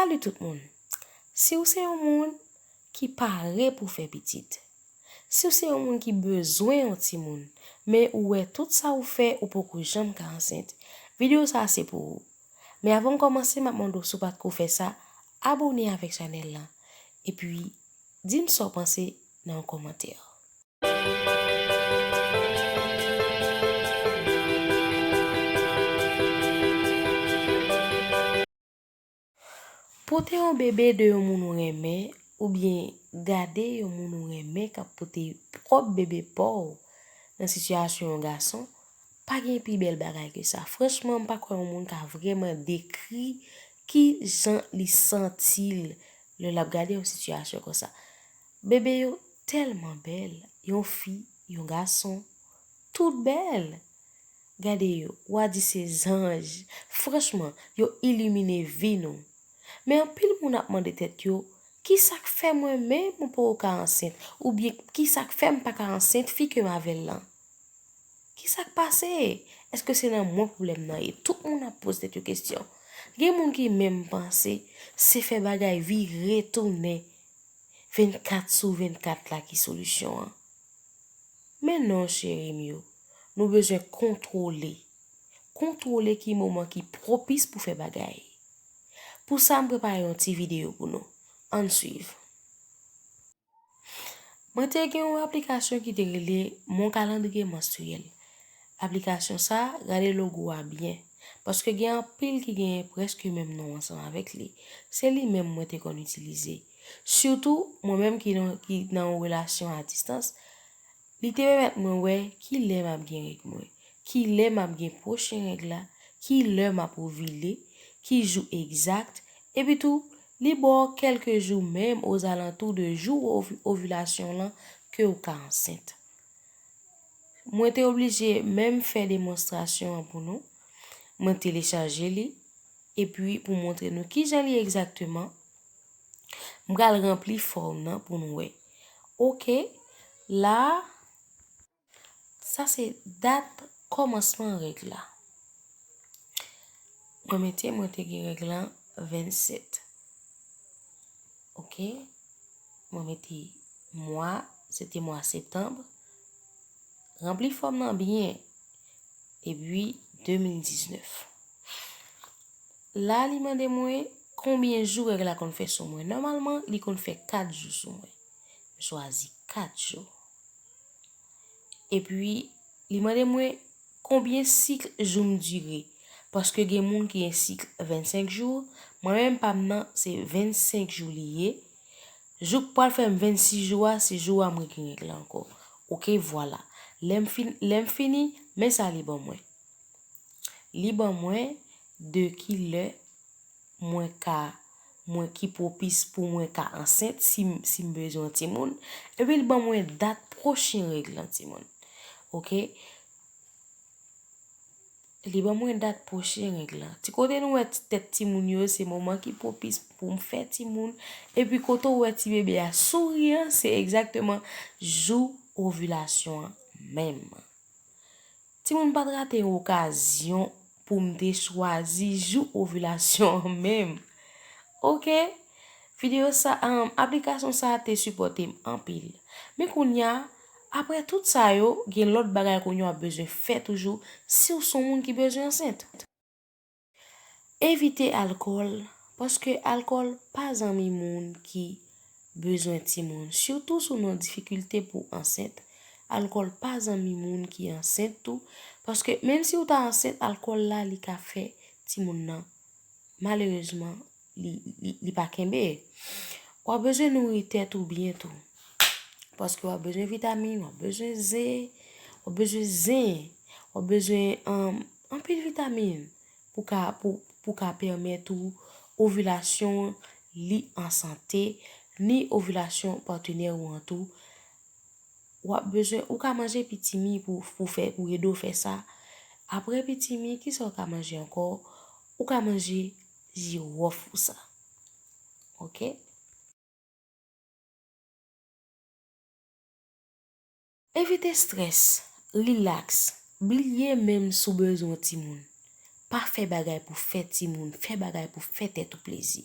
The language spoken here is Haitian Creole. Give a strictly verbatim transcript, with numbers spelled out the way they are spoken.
Salut tout moun! Si w se yon moun ki pare pou fè pitit, si w se yon moun ki bezwen yon timoun, men ou wè tout sa ou fè ou poko janm ka ansent, videyo sa a se pou ou. Men avan m kòmanse, m ap mande w si w pa t ko fè sa, abòne avèk chanèl lan. Epi, di m sa w panse nan yon kòmantè. Pote yon bebe de yon moun ou renmen, oubyen gade yon moun ou renmen k ap pote pwòp bebe pa w nan sitiyasyon yon gason, pa gen pi bèl bagay ke sa. Franchman, m pa kwè yon moun ka vrèman dekri ki jan li santi l lè l ap gade yon sitiyasyon konsa. Bebe yo tèlman bèl, yon fi, yon gason, tout bèl. Gade yo, w a di se zanj. Franchman, yo ilimine vi nou. Men anpil moun ap mande tèt yo, "Ki sa k fè mwen menm mwen poko ka ansent?" Oubyen, "Ki sa k fè m pa ka ansent fi ke m avè l lan?" Ki sa k pase? Èske se nan mwen pwoblèm nan ye? Tout moun ap poze tèt yo kesyon. Gen moun ki menm panse se fè bagay vire tounen vennkat sou vennkat la ki solisyon an. Men non, cheri m yo, nou bezwen kontwole. Kontwole ki moman ki pwopis pou fè bagay. Pou sa, m prepare yon ti videyo pou nou. Ann swiv. Mwen te gen yon aplikasyon ki te rele Mon Calendrier Menstruel. Aplikasyon sa, gade logo a byen, paske gen anpil ki genyen prèske menm non ansanm avèk li. Se li menm mwen te konn itilize. Sitou, mwen menm ki nan, ki nan yon relasyon a distans, li te pèmèt mwen wè ki lè m ap gen règ mwen, ki lè m ap gen pwochen règ la, ki lè m ap ovile, ki jou egzak, epi tou, li ba w kèlke jou menm ozalantou de jou ovi-, ovilasyon lan ke w ka ansent. Mwen te oblije menm fè demonstrasyon an pou nou. Mwen telechaje li, epi pou montre nou kijan li egzakteman, m pral ranpli fòm nan pou nou wè. Oke, la, sa se dat kòmansman règ la. Mwen mete, mwen te gen règ lan vennsèt. Oke, mwen mete mwa, se te mwa septanm. Ranpli fòm nan byen. Epi, de mil diznèf. La, li mande mwen konbyen jou règ la konn fè sou mwen. Nòmalman, li konn fè kat jou sou mwen. M chwazi kat jou. Epi, li mande mwen konbyen sik jou m dire. Paske gen moun ki gen sik vennsenk jou, mwen menm pa m nan, se vennsenk jou li ye. Jou k pral fè m vennsis jou a, se jou a mwen gen règ la ankò. Oke, vwala. Lè m fin, lè m fini, men sa li ban mwen. Li ban mwen de ki lè mwen ka, mwen ki pwopis pou mwen ka ansent si m, si m bezwen yon timoun. Epi li ban mwen dat pwochen règ lan timoun. Oke? Li ban mwen dat pwochen règ lan. Ti kote nou wè ti tèt timoun yo, se moman ki pwopis pou m fè timoun. Epi kote w wè ti bebe a souri an, se egzakteman jou ovilasyon an menm. Timoun, pa t rate yon okazyon pou m te chwazi jou ovilasyon an menm. Oke? Videyo sa, um, aplikasyon sa a te sipòte m anpil. Men kounye a, apre tout sa yo, gen lòt bagay kounye a w ap bezwen fè toujou si w se yon moun ki bezwen ansent. Evite alkòl, paske alkòl pa zanmi moun ki bezwen timoun, sitou si w nan difikilte pou ansent. Alkòl pa zanmi moun ki ansent tou, paske menm si w ta ansent, alkòl la, li ka fè timoun nan, malerezman, li, li, li pa kenbe. W ap bezwen nouri tèt ou byen tou. Paske w ap bezwen vitamin, w ap bezwen ze, w ap bezwen zen, w ap bezwen, um, anpil vitamin pou ka, pou, pou ka pèmèt ou ovilasyon li an sante, ni ovilasyon patnè ou an tou. W ap bezwen, ou ka manje pitimi pou, pou fè, pou ede w fè sa. Apre pitimi, kisa w ka manje ankò? Ou ka manje jiwòf ou sa. Oke? Evite strès, rilaks, bliye menm si w bezwen yon timoun. Pa fè bagay pou fè timoun, fè bagay pou fè tèt ou plezi.